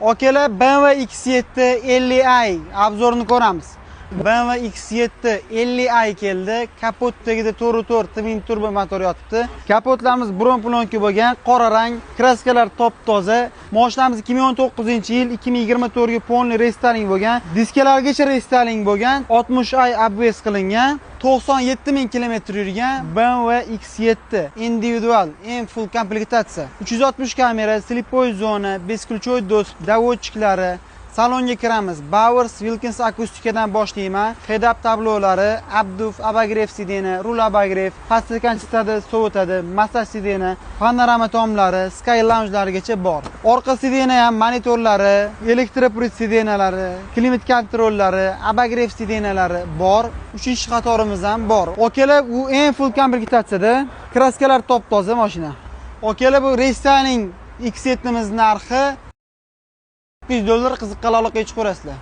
Akalar, BMW X7 50i обзор ini ko'ramiz. BMW X7 50i keldi. Kapot tagida 4.4 twin turbo motor yotibdi. Kapotlarimiz brom плёнка bo'lgan, qora rang, краска lar top-toza. Mashinamiz 2019-yil, 2024 ga полный рестайлинг bo'lgan. Diskalargacha рестайлинг bo'lgan. 60 oy обвес qilingan. 97 ming kilometr yurgan BMW X7 individual, eng full комплектация. 360 kamera, слепой zona, бесключевой достуp, доводчик lari. Salonga kiramiz. Bowers Wilkins akustikadan boshlayman. Head-up tablolari, обдув, обогрев сиденья, rul обогрев, подстаканчик sovutadi, massaj сиденья, panorama tomlari, Sky Lounge'largacha bor. Orqa сиденья ham monitorlari, электропривод сиденья lari, климат-контроль lari, обогрев сиденья lari bor. Uchinchi qatorimiz ham bor. Akalar, bu eng full комплектация da. Краска lar top-toza mashina. Akalar, bu рестайлинг X7 narxi 100 dollar, qiziqqanlar aloqaga chiqaverasizlar.